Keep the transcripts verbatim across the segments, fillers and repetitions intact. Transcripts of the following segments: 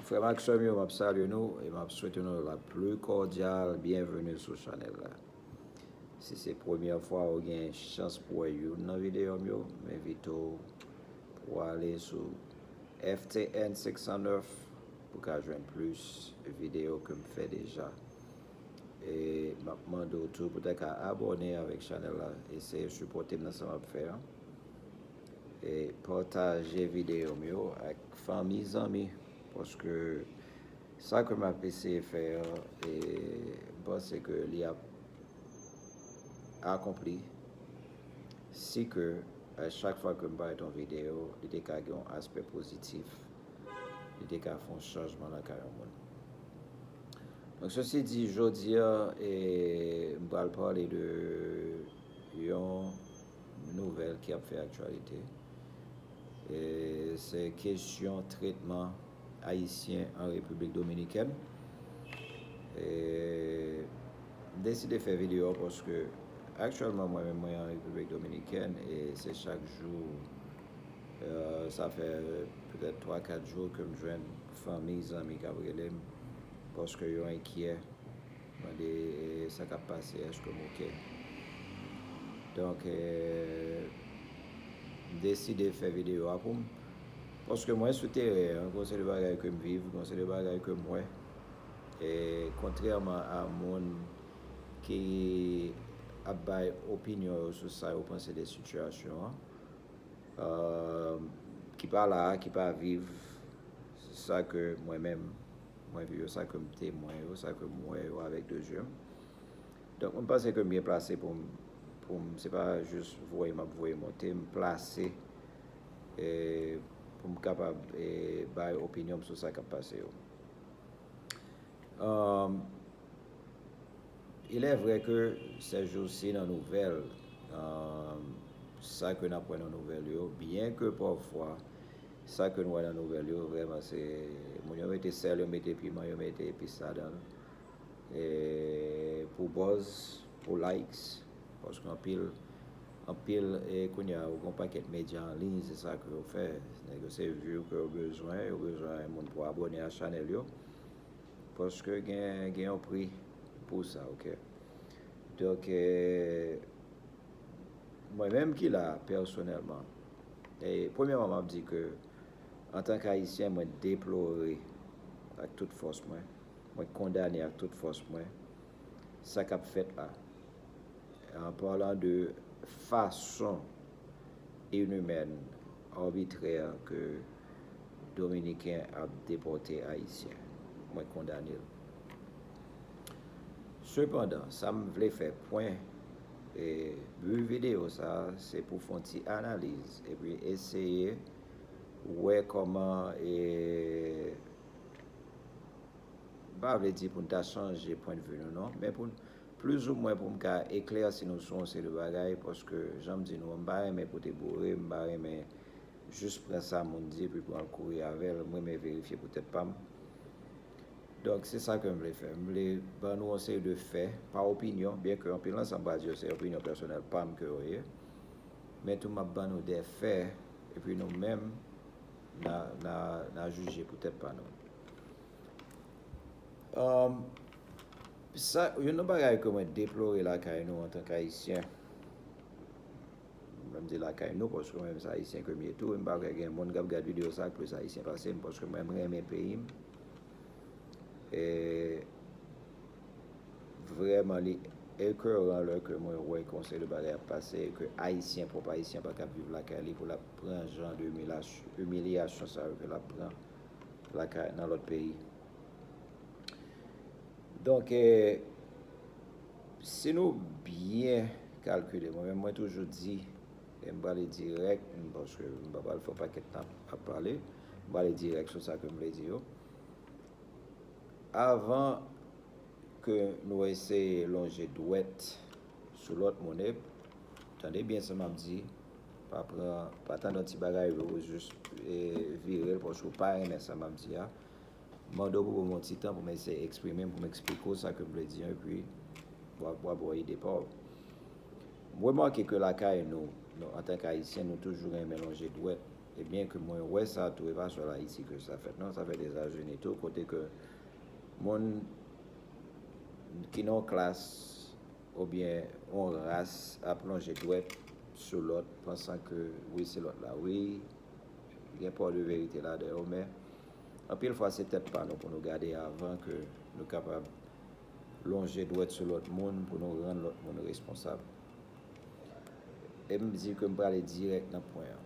Frè m ak sè m yo, m ap salye nou e m ap swete nou la pli kòdyal byenveni sou chanèl la. Si se premyè fwa ou gen chans pou wè youn nan videyo m yo, m envite w pou w ale sou F T N senk san nèf pou w ka jwenn plis videyo ke m fè deja. E m ap mande w tou pou w ta ka abòne avèk chanèl la, eseye sipòte m nan sa m ap fè an. E pataje videyo m yo ak fanmi, zanmi, paske sa ke m ap eseye fè an, e m panse ke li ap akonpli si ke a chak fwa ke m parèt yon videyo, li te ka gen yon aspè pozitif, li te ka fè yon chanjman nan ka yon moun. Donk, sesi di, jodi a, e, m pral pale de yon nouvèl ki ap fè aktyalite. E, se kesyon tretman Ayisyen an Repiblik Dominikèn. E, m deside fè videyo a paske aktyèlman, mwen menm, mwen an Repiblik Dominikèn e se chak jou, e, sa fè petèt twa, kat jou ke m jwenn fanmi, zanmi k ap rele m paske yo enkyè. Mande, e, sa k ap pase, èske m oke? Donk, e, m deside fè videyo a pou m, paske mwen sou teren an, gon seri de bagay ke m viv, gon seri de bagay ke m wè. E, kontrèman a moun ki ap bay opinyon yo sou sa yo panse de sitiyasyon an, e, ki pa la, ki pa viv sa ke mwen menm, mwen viv yo, sa ke m temwen yo, sa ke m wè yo avèk de je m. Donk, mwen panse ke m byen plase pou m, pou m, se pa jis voye m ap voye monte, m plase, e, pou m kapab, e, bay opinyon m sou sa k ap pase yo. Um, il est vrai que ces jours-ci nan nouvèl, um, sa ke n ap wè nan nouvèl yo, byen ke pafwa sa ke n wè nan nouvèl yo, vrèman, se moun yo mete sèl, yo mete piman, yo mete epis ladan l. E, pou buzz, pou likes, paske anpil, anpil, e, kounye a, ou gen yon pakèt medya an liy, se sa ke yo fè. Nèg yo se view ke yo bezwen, yo bezwen moun pou abòne a chanèl yo. Paske gen, gen yon pri pou sa, oke? Donk, e, mwen menm ki la, pèsonèlman, e, premyèman, m ap di ke, antanke Ayisyen, mwen deplore ak tout fòs mwen, mwen kondane ak tout fòs mwen sa k ap fèt la. An palan de fason inimèn, abitrè ke Dominiken ap depòte Ayisyen. Mwen kondane l. Sepandan, sa m vle fè pwen, e, bi videyo sa a, se pou fè yon ti analiz epi eseye wè kòman, e, m pa vle di pou n ta chanje pwennvi nou, non, men pou n plizoumwen pou m ka eklèsi nou sou yon seri de bagay, paske, jan m di nou an, m pa renmen pote boure, m pa renmen jis pran sa moun di epi pran l kouri avè l, m renmen verifye pou tèt pa m. Donk, se sa ke m vle fè. M vle ban nou yon seri de fè, pa opinyon, byen ke anpil nan sa m pral di yo se opinyon pèsonèl pa m ke yo ye, men tou m ap ban nou de fè, epi nou menm, n a, n a, n a jije pou tèt pa nou. Um, sa, youn nan bagay ke mwen deplore lakay nou antanke Ayisyen, mwen m di lakay nou, paske mwen menm se Ayisyen ke m ye tou, e m pa kwè gen moun k ap gad videyo sa a k plis Ayisyen pase m, paske mwen, m renmen peyi m. E vrèman, li ekoran lè ke mwen wè ke yon seri de bagay ap pase, e ke Ayisyen, pwòp Ayisyen pa kab viv lakay li pou l ap pran jan de imilasyon, imilyasyon sa yo ke l ap pran lakay, nan lòt peyi. Donk, e, si nou byen kalkile, mwen menm, mwen toujou di, e m prale dirèk, paske m pa pral fè yon pakèt tan ap pale, m prale dirèk sou sa ke m vle di yo. Avan ke nou eseye lonje dwèt sou lòt moun, e tande byen sa m ap di, pa pran, pa tande yon ti bagay, ou jis, e, vire l, paske w pa renmen sa m ap di a. Mande w pou ban m yon ti tan pou m eseye eksprime m, pou m eksplike w sa ke m vle di an, epi w a, w a ba w ide pa w. M remake ke lakay nou, nou, antanke Ayisyen, nou toujou renmen lonje dwèt, E byen ke mwen wè sa tou, e pa sèl Ayiti ke sa fèt non, sa fèt Etazini tou, kote ke moun ki nan yon klas oubyen yon ras ap lonje dwèt sou lòt, pansan ke wi, se lòt la wi, gen pa de verite ladan yo, men anpil fwa se tèt pa nou pou nou gade avan ke nou kapab lonje dwèt sou lòt moun pou nou rann lòt moun responsab. E m di ke m prale dirèk nan pwen an.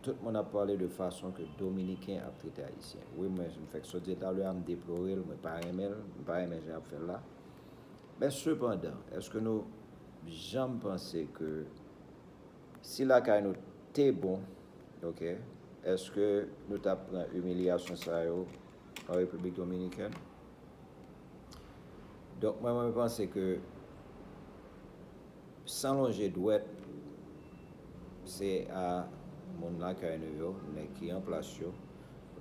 Tout moun ap pale de fason ke Dominiken ap trete Ayisyen. Wi, mwen, m fèk sot di talè a, m deplore l, mwen pa renmen l, m pa renmen jan y ap fè l la. Men sepandan, èske nou janm panse ke si lakay nou te bon, ok, èske nou t ap pran imilyasyon sa yo an Repiblik Dominikèn? Donk, mwen, mwen panse ke san lonje dwèt, se a moun lakay nou yo, nèg ki an plas yo,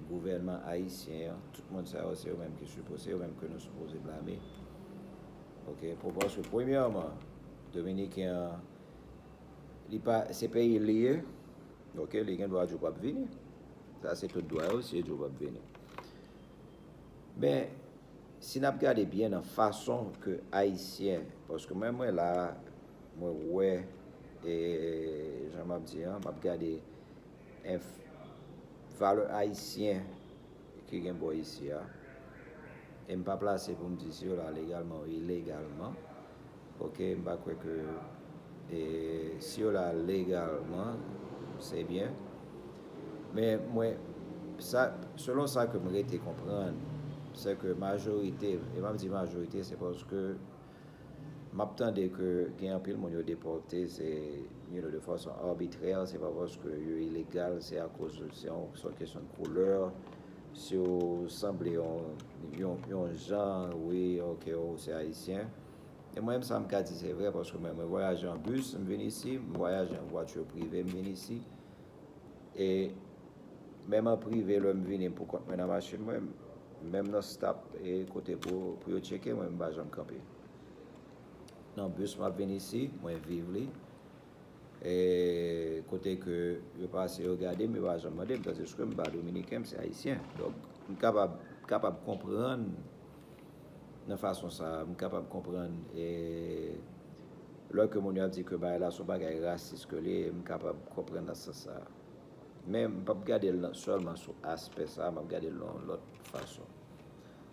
gouvènman ayisyen an, tout moun sa yo, se yo menm ki sipo-, se yo menm ke nou sipoze blame. Ok, pou, paske premyèman, Dominiken an, li pa, se peyi l li ye, ok, li gen dwa di w p ap vini. Sa se tout dwa yo, si yo di w p ap vini. Men, si n ap gade byen nan fason ke Ayisyen, paske mwen, mwen la, mwen wè, e, jan m ap di an, m ap gade enf-, valè ayisyen ki gen bò isi a. E m pa plase pou m di si yo la legalman ou ilegalman. Ok, m pa kwè ke, e, si yo la legalman, se byen. Men mwen, sa, selon sa ke m rete konprann, se ke majorite, e m ap di majorite, se paske m ap tande ke gen anpil moun yo depòte, se, you know, de fason arbitrè, se pa paske yo ilegal, se akoz se yon, se yon kesyon de koulè, si w sanble yon, yon, yon jan, wi, ok, ou se ayisyen. E mwen menm sa m ka di se vre, paske mwen, mwen vwayaje an bis, m vin isi, m vwayaje an vwati prive, m vin isi. E menm an prive, lè m vini pou kont mwen nan machin mwen, menm nan stop, e kote pou, pou yo tcheke mwen, m pa janm kanpe. Nan bis m ap vin isi, mwen viv li. E kote ke yo pase, yo gade m, yo pa janm mande m, tandiske m pa dominiken, m se ayisyen. Donk, m kapab, kapab konprann nan fason sa a, m kapab konprann, e, lè ke moun yo ap di ke bagay la se yon bagay rasis ke li ye, m kapab konprann nan sans sa a. Men m p ap gade l nan, sèlman sou aspè sa a, m ap gade l nan yon lòt fason.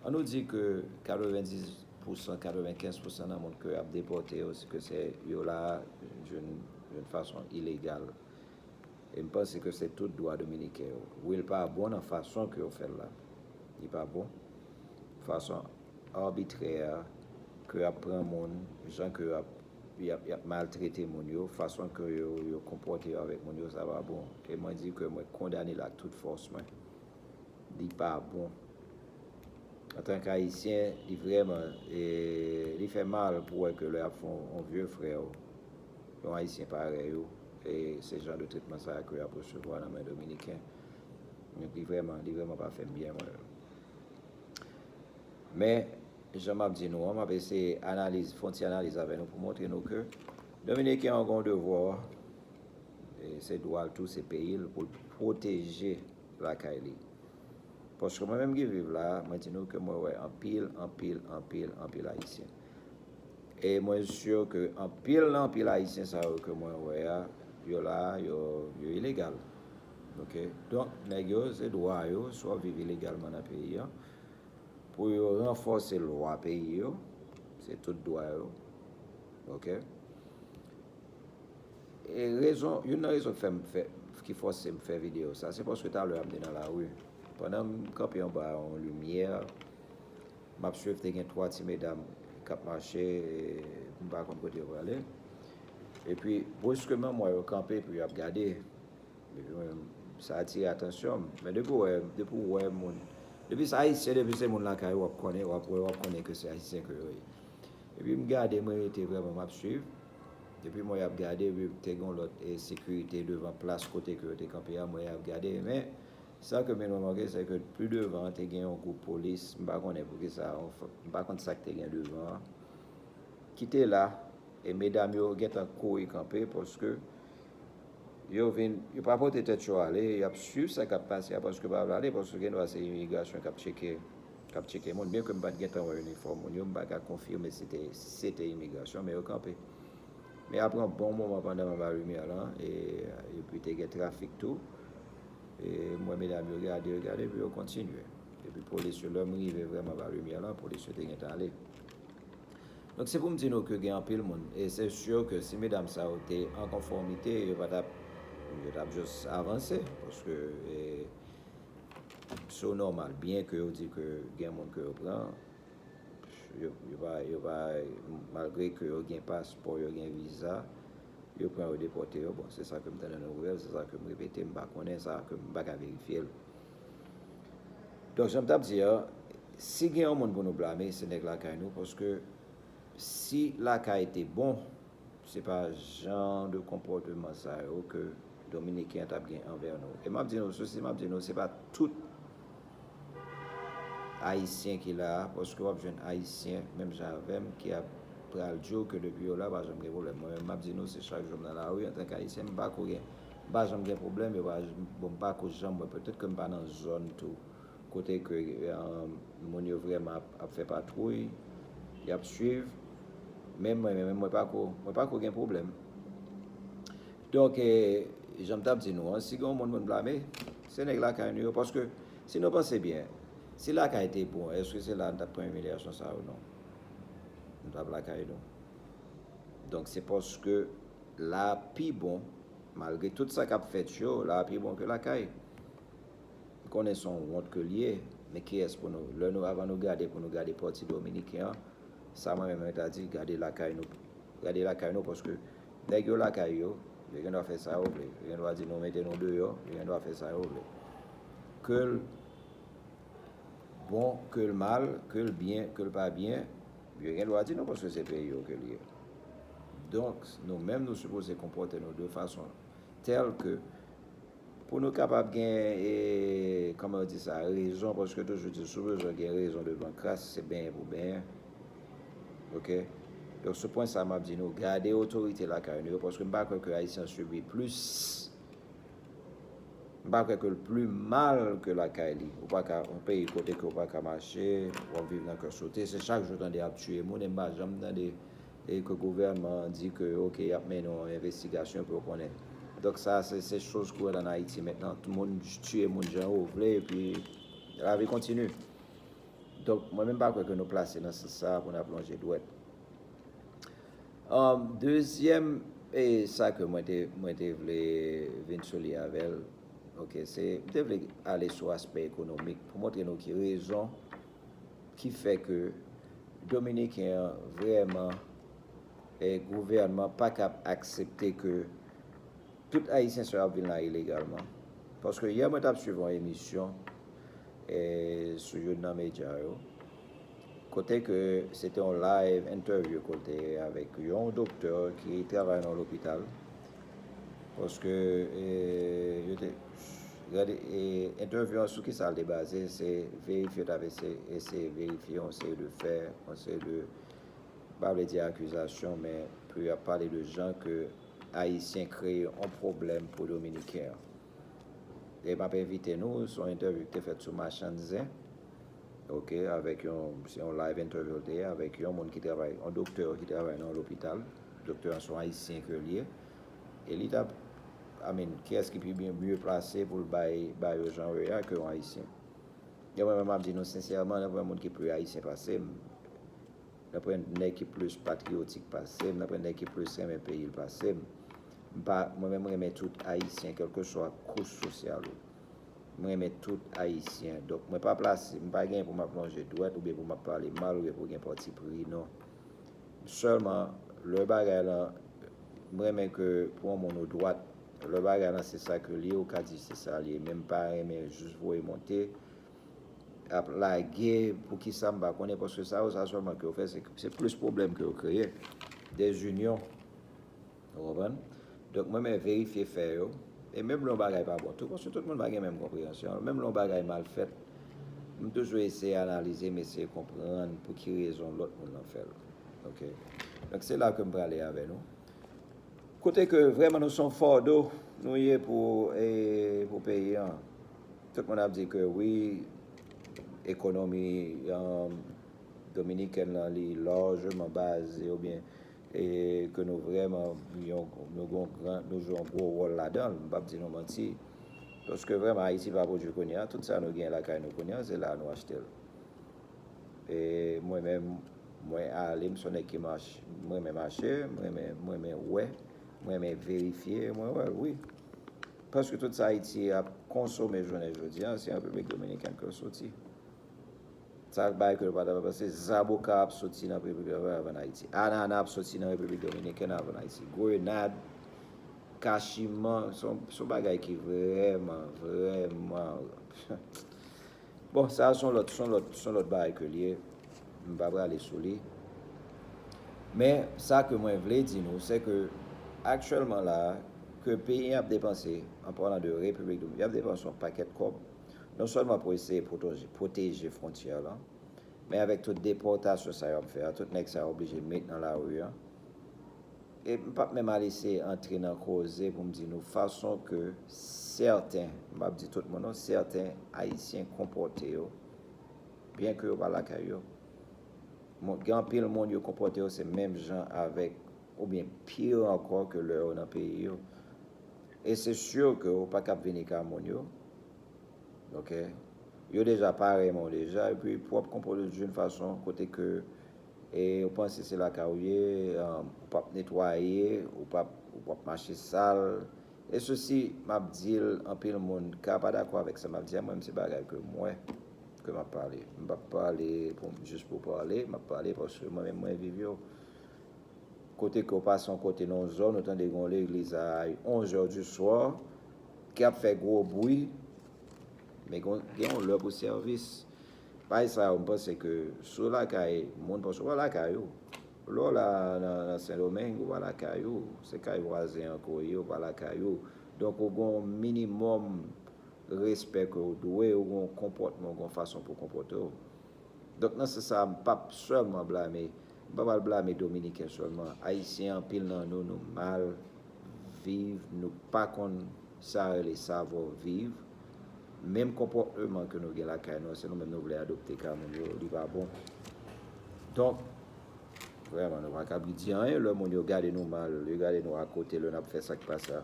An nou di ke katrevenndis pousan, katrevenkenz pousan nan moun ke y ap depòte yo, se ke se yo la d'une, d'une fason ilegal. E m panse ke se tout dwa dominiken yo. Wi, l pa bon nan fason ke yo fè l la. Li pa bon. Fason arbitrè ke y ap pran moun, jan ke y ap, y ap, y ap maltrete moun yo, fason ke yo, yo konpòte yo avèk moun yo, sa pa bon. E mwen di ke mwen kondane l ak tout fòs mwen. Li pa bon. Antanke ayisyen, li vrèman, e, li fè mal pou wè ke lè y ap fè yon, yon vye frè w, yon ayisyen parèy ou, e se jan de tretman sa a ke y ap resevwa nan men dominiken. Donk, li vrèman, li vrèman pa fè m byen, mwen. Men, jan m ap di nou an, m ap eseye analize, fè yon ti analiz avè nou pou montre nou ke dominiken an gen yon devwa, e se dwa l tou, se peyi l, pou l pwoteje lakay li. Paske mwen menm ki viv la, mwen di nou ke mwen wè anpil, anpil, anpil, anpil ayisyen. E mwen si ke anpil nan anpil ayisyen sa yo ke mwen wè a, yo la, yo, yo ilegal. Ok? Donk, nèg yo, se dwa yo, swa viv ilegalman nan peyi an, pou yo ranfòse lwa peyi yo, se tout dwa yo. Ok? E rezon, youn nan rezon k fè m fè, ki fòse m fè videyo sa, se paske talè a m te nan lari. Pandan m kanpe anba yon limyè, m ap swiv, te gen twa ti medam k ap mache, e m pa konn kote yo prale. Epi, briskeman, m wè yo kanpe, epi y ap gade. Epi mwen, sa atire atansyon m. Men depi w wè, depi w wè moun, depi se ayisyen, depi se moun lakay ou, w ap konnen, w ap wè, w ap konnen ke se ayisyen ke yo ye. Epi m gade, mwen rete vrèman, m ap swiv. Epi mwen ap gade, epi te gen yon lòt, e, sekirite devan plas kote ke yo te kanpe a, mwen ap gade. Men, sa ke mwen remake, se ke pli devan, te gen yon gwoup polis, m pa konnen poukisa, yon f-, m pa konn sa k te gen devan an, ki te la, e medam yo gentan kouri kanpe, paske Yo vin, yo pa pote tèt yo ale, y ap swiv sa k ap pase a, paske yo pa vle ale, paske gen dwa se imigrasyon k ap tcheke, k ap tcheke moun. Byen ke m pa t gentan wè inifòm moun yo, m pa ka konfime si te, si se te imigrasyon, men yo kanpe. Men apre yon bon moman pandan m anba limyè lan, e, epi te gen trafik tou, e m wè medam yo gade, yo gade, epi yo kontinye. Epi polis yo, lè m rive vrèman anba limyè lan, polis yo te gentan ale. Donk, se pou m di nou ke gen anpil moun, e se si ke si medam sa yo te an konfòmite, yo pa t ap, yo t ap jis avanse, paske, e, se nòmal, byen ke yo di ke gen moun ke yo pran, yo, yo pa, yo pa, malgre ke yo gen paspò, yo gen viza, yo pran yo depòte yo. Bon, se sa ke m tande nan nouvèl, se sa ke m repete, m pa konnen sa, ke m pa ka verifye l. Donk, jan m t ap di a, si gen yon moun pou nou blame, se nèg lakay nou, paske si lakay te bon, se pa jan de konpòteman sa yo ke Dominiken an t ap gen anvè nou. E m ap di nou, sesi m ap di nou, se pa tout Ayisyen ki la a, paske w ap jwenn Ayisyen, menm jan avè m, ki ap pral di w ke depi yo la, pa janm gen pwoblèm. Mwen menm, m ap di nou, se chak jou m nan lari, antanke Ayisyen, m pa ko gen, m pa janm gen pwoblèm, yo pa, bon, m pa ko janm wè, petèt ke m pa nan zòn tou, kote ke, e, moun yo vrèman ap, ap fè patwouy, y ap swiv, men mwen, men mwen pa ko, mwen pa ko gen pwoblèm. Donk, e, jan m t ap di nou an, si gen yon moun pou n blame, se nèg lakay nou yo, paske si nou panse byen, si lakay te bon, èske se la n t ap pran imilyasyon sa yo? Non. Nou t ap lakay nou. Donk, se paske la pi bon, malgre tout sa k ap fèt yo, la pi bon ke lakay. M konnen se yon wont ke l ye, men kiyès pou nou, lè nou, avan nou gade, pou nou gade pati dominiken an, sa mwen menm mwen ta di, gade lakay nou, gade lakay nou, paske nèg yo lakay yo, yo gen dwa fè sa yo vle, yo gen dwa di nou mete nou deyò, yo gen dwa fè sa yo vle. Ke l bon, ke l mal, ke l byen, ke l pa byen, yo gen dwa di nou, paske se peyi yo ke l ye. Donk, nou menm, nou sipoze konpòte nou de fason tèl ke pou nou kapab gen, e, kòman yo di sa, rezon, paske toujou di, si w bezwen gen rezon devan kras, se benyen pou benyen. Oke? Donk, sou pwen sa, m ap di nou, gade otorite lakay nou yo, paske m pa kwè ke Ayisyen an sibi plis, m pa kwè ke l pli mal ke lakay li. Ou pa ka, yon peyi kote ke w pa ka mache, w ap viv nan kè sote, se chak jou tande y ap tiye moun, e m pa janm tande e ke gouvènman an di ke, oke, y ap mennen yon envestigasyon pou yo konnen. Donk, sa, se, se choz kourant ann Ayiti mentnan. Tout moun tiye moun jan yo vle, epi lavi kontinye. Donk, mwen menm pa kwè ke nou plase nan sans sa a pou n ap lonje dwèt. Um, dezyèm, e sa ke mwen te, mwen te vle vin sou li avè l, oke, se, m te vle ale sou aspè ekonomik pou montre nou ki rezon ki fè ke Dominiken an vrèman, e gouvènman pa kab aksepte ke tout Ayisyen sa yo ap vin la ilegalman. Paske yè mwen t ap swiv yon emisyon, e, sou youn nan medya yo, kote ke se te yon live interview kote avèk yon doktè ki travay nan lopital. Paske, e, yo te, gade, e, entèvyou an sou ki sa l te baze, se verifye, yo t ap eseye, eseye verifye yon seri de fè, yon seri de, pa vle di akizasyon, men pou y ap pale de jan ke Ayisyen kreye yon pwoblèm pou Dominiken an. E m ap envite nou, se yon entèvyou ki te fèt sou Machann Zen, oke, avèk yon, se yon live interview l te ye, avèk yon moun ki travay, yon doktè ki travay nan yon lopital. Doktè an se yon Ayisyen ke l ye. E li t ap, I mean, kiyès ki pi byen, mye plase pou l bay, bay yo jan yo ye a ke yon Ayisyen? E mwen menm, m ap di nou sensèman, nan pwen moun ki pi Ayisyen pase m. Nan pwen nèg ki plis patriyotik pase m, nan pwen nèg ki plis renmen peyi l pase m. M pa, mwen menm, m renmen tout Ayisyen, kèlkeswa kouch sosyal ou. M renmen tout Ayisyen. Donk, mwen pa plase, m pa gen pou m ap lonje dwèt oubyen pou m ap pale mal oubyen pou gen pati pri, non. Sèlman, lè bagay lan, m renmen ke pou yon moun ou dwat, lè bagay lan se sa ke l ye, ou ka di se sa l ye. Men m pa renmen jis voye monte, ap lage, poukisa m pa konnen, paske sa yo, sa sèlman ke yo fè, se, se plis pwoblèm ke yo kreye. Dezinyon. Ou konprann? Donk, mwen, men verifye fè yo. E menm lè yon bagay pa bon tou, paske tout moun pa gen menm konpreyansyon. Menm lè yon bagay mal fèt, m toujou eseye analize, m eseye konprann pou ki rezon lòt moun lan fè l. Oke? Donk, se la ke m prale avè nou. Kote ke vrèman nou se yon fado nou ye pou, e, pou peyi an. Tout moun ap di ke wi, ekonomi, um, dominikèn lan li lajman baze oubyen, e, ke nou vrèman yon, nou gon gran, nou jwe yon gwo wòl ladan l. M p ap di nou manti. Paske vrèman Ayiti pa pwodui kounye a, tout sa nou gen lakay nou kounye a, se la nou achte l. E mwen menm, mwen ale, m se yon nèg ki mache, mwen renmen mache, mwen renmen, mwen renmen wè, mwen renmen verifye, mwen wè l, wi. Paske tout sa Ayiti ap konsome jounen jodi a, se an Repiblik Dominikèn ke l soti. Sa bay ke yo pa ta panse, zaboka ap soti nan Repiblik Dominikèn avan Ayiti. Anana ap soti nan Repiblik Dominikèn avan Ayiti. Grenad, kachiman, se yon, se yon bagay ki vrèman, vrèman Bon, sa a se yon lòt, se yon lòt, se yon lòt bagay ke l ye. M pa prale sou li. Men, sa ke mwen vle di nou, se ke aktyèlman la, ke peyi an ap depanse, an palan de Repiblik Dominikèn, y ap depanse yon pakèt kòb, non sèlman pou eseye pwoteje, pwoteje fwontyè lan, men avèk tout depòtasyon sa yo ap fè a, tout nèg sa yo oblije met nan lari an, E m p ap menm al eseye antre nan koze pou m di nou fason ke sèten, m p ap di tout moun non, sèten Ayisyen konpòte yo, byen ke yo pa lakay yo. Bon, gen anpil moun yo konpòte yo se menm jan avèk, oubyen pi ankò ke lè yo nan peyi yo. E se si ke ou pa kab vini ka moun yo, Ok? Yo deja pa renmen w deja, epi pou w ap konpòte w yon fason kote ke, e, ou panse se lakay ou ye, um, ou p ap netwaye, ou p ap, ou p ap mache sal. E sesi, m ap di l, anpil moun ka pa dakò avèk sa m ap di a, mwen menm se bagay ke m wè, ke m ap pale. M p ap pale pou, jis pou pale, m ap pale paske mwen menm mwen viv yo. Kote ke w pase yon kote nan yon zòn, ou tande gen yon legliz a onz è di swa, ki ap fè gwo bri, men gen, gen yon lè pou sèvis. Bagay sa yo, m panse ke si w lakay moun, paske w pa lakay ou. Lè w la nan, nan Sendomeng, ou pa lakay ou. Se kay vwazen an ke w ye, ou pa lakay ou. Donk, ou gen yon minimòm respè ke w dwe, ou gen yon konpòtman, ou gen yon fason pou w konpòte w. Donk, nan sans sa a, m p ap sèlman blame, m pa pral blame Dominiken sèlman. Ayisyen, anpil nan nou, nou mal viv, nou pa konn sa rele savwa viv. Menm konpòtman ke nou gen lakay nou, se nou menm nou vle adopte ka moun yo, li pa bon. Donk, vrèman, nou pa kab di anyen lè moun yo gade nou mal, yo gade nou akote, lè n ap fè sa k pa sa.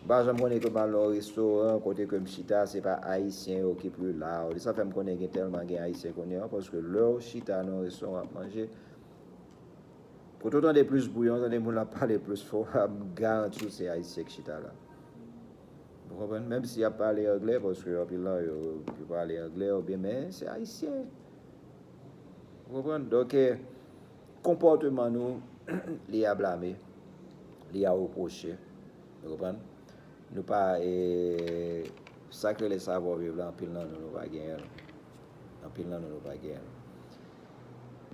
M pa janm konnen ke m al nan yon restoran kote ke m chita, se pa Ayisyen yo ki pli la. Sa fè m konnen gen tèlman gen Ayisyen kounye a, paske lè w chita nan yon restoran w ap manje, kote w tande plis bri an, w tande moun ap pale plis fò a, m garanti w se Ayisyen k chita la. Ou konprann? Menm si y ap pale anglè, paske anpil nan yo, yo pale anglè, oubyen, men se Ayisyen. Ou konprann? Donk, e, konpòteman nou, li a blame, li a repwoche. Ou konprann? Nou pa, e, sa k rele savwa viv la, anpil nan nou, nou pa genyen l. Anpil nan nou, nou pa genyen l.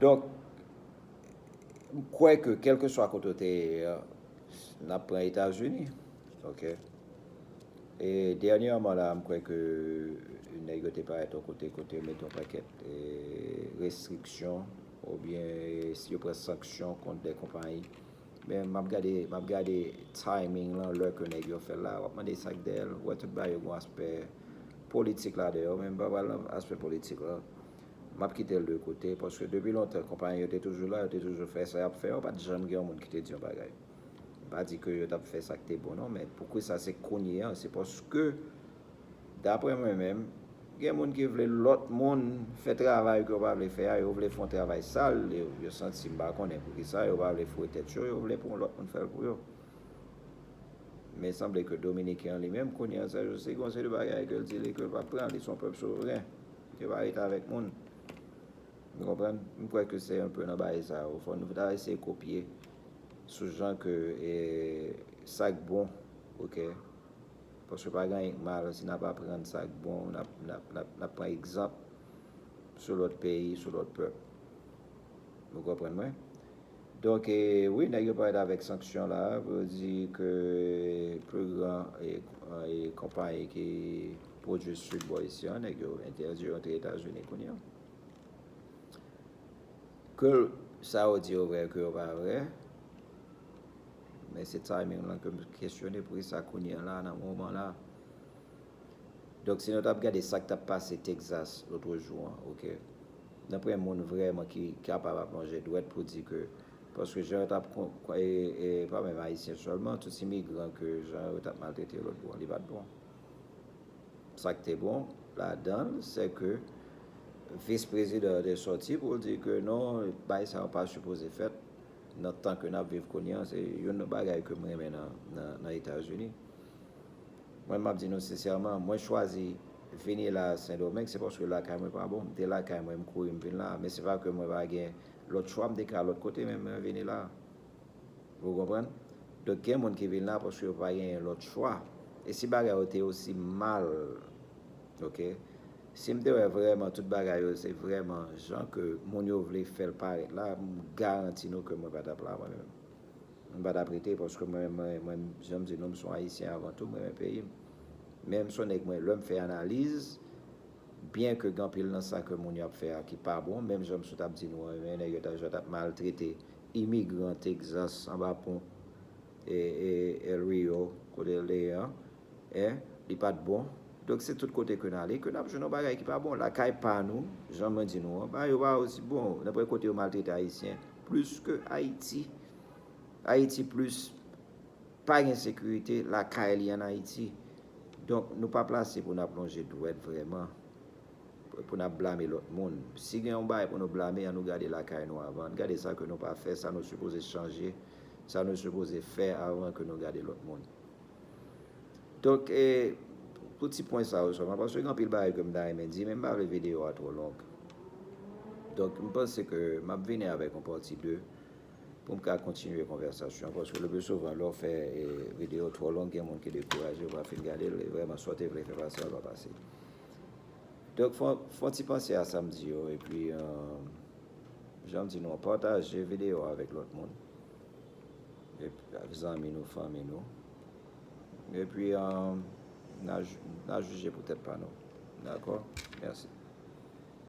Donk, m kwè ke kèlkeswa kote w te ye a, n ap pran Etazini. Ok? E dènyèman la, m kwè ke nèg yo te parèt yon kote, kote yo mete yon pakèt, e, restriksyon, oubyen, e, si yo pran sanksyon kont de konpayi. Men m ap gade, m ap gade timing lan, lè ke nèg yo fè l la, w ap mande sa k dèyè l, ou wè tout bagay yo gen yon aspè politik ladan yo, men m pa pral nan aspè politik lan. M ap kite l de kote, paske depi lontan, konpayi yo te toujou la, yo te toujou fè sa y ap fè, yo pa t janm gen yon moun ki te di yon bagay. M pa di ke yo t ap fè sa k te bon non, men poukisa se kounye a? Se paske, daprè mwen menm, gen moun ki vle lòt moun fè travay ke yo pa vle fè a, yo vle fè yon travay sal, yo, yo santi, m pa konnen poukisa, yo pa vle foure tèt yo, yo vle pou yon lòt moun fè l pou yo. Men sanble ke Dominiken an li menm, kounye a, sa, se gon seri de bagay ke l di li ke l p ap pran, li se yon pèp souvren, li pa rete avèk moun. Ou konprann? M kwè ke se yon pe nan bagay sa yo. Fò nou ta eseye kopye sou jan ke, e, sa k bon, ok? Paske pa gen anyen k mal si n ap aprann sa k bon, n ap, n ap, n ap, n ap pran egzanp sou lòt peyi, sou lòt pèp. Ou konprann mwen? Donk, e, wi, nèg yo parèt avèk sanksyon la, pou yo di ke pli gran, e, e, konpayi ki pwodui sik bò isi an, nèg yo entèdi yo antre Etazini kounye a. Ke sa yo di yo vrè, ke yo pa vrè, Men se timing lan ke m kesyone, poukisa kounye a la, nan moman la. Donk, si nou t ap gade sa k t ap pase Texas lòt jou an, oke? N ap wè moun vrèman ki kapab ap lonje dwèt pou di ke, paske jan yo t ap, e, e, pa menm Ayisyen sèlman, tout imigran ke jan yo t ap maltrete lòt bò, li pa t bon. Sa k te bon ladan l, se ke vis prezidan an te sòti pou l di ke non, bagay sa yo pa sipoze fèt nan tan ke n ap viv kounye an. Se youn nan bagay ke m renmen nan, nan, nan Etazini. Mwen, m ap di nou sensèman, mwen chwazi vini la Sendomeng, se paske lakay mwen pa bon. M te lakay mwen, m kouri, m vin la. Men se pa ke mwen pa gen lòt chwa, m te ka al lòt kote, men mwen vini la. Ou konprann? Donk, gen moun ki vin la paske yo pa genyen lòt chwa. E si bagay yo te osi mal, oke? Si m te wè vrèman tout bagay yo se vrèman jan ke moun yo vle fè l parèt la, m garanti nou ke mwen pa t ap la mwen menm. M pa t ap rete paske mwen, mwen, mwen, jan m di nou, m se yon Ayisyen avan tou, m renmen peyi m. Men m se yon nèg, mwen, lè m fè analiz, byen ke gen anpil nan sa ke moun yo ap fè a ki pa bon, menm jan m sot ap di nou an, men nèg yo ta, yo t ap maltrete imigran Texas anba pon, e, e, El Rio, kote l te ye an, e, li pa t bon. Donk, se tout kote ke n ale, ke n ap jwenn yon bagay ki pa bon. Lakay pa nou, jan mwen di nou an, bagay yo pa osi bon. Nenpòt kote yo maltrete Ayisyen, plis ke Ayiti. Ayiti plis, pa gen sekirite, lakay li ann Ayiti. Donk, nou pa plase pou n ap lonje dwèt vrèman, pou n ap blame lòt moun. Si gen yon bagay pou nou blame, ann nou gade lakay nou avan. Ann gade sa ke nou pa fè, sa nou sipoze chanje, sa nou sipoze fè avan ke nou gade lòt moun. Donk, e, pou ti pwen sa yo sèlman, paske gen anpil bagay ke m ta renmen di, men m pa vle videyo a twò long. Donk, m panse ke m ap vini avèk yon pati de pou m ka kontinye konvèsasyon, paske le pli souvan, lè w fè, e, videyo twò long, gen moun ki dekouraje, yo pa fin gade l, e vrèman, sa w te vle fè pase a, l pa pase. Donk, fò, fò ti panse a sa m di yo, epi, e, jan m di nou, pataje videyo a avèk lòt moun, epi avèk zanmi nou, fanmi nou, epi, e, n a, n a jije pou tèt pa nou. Dakò? Mèsi.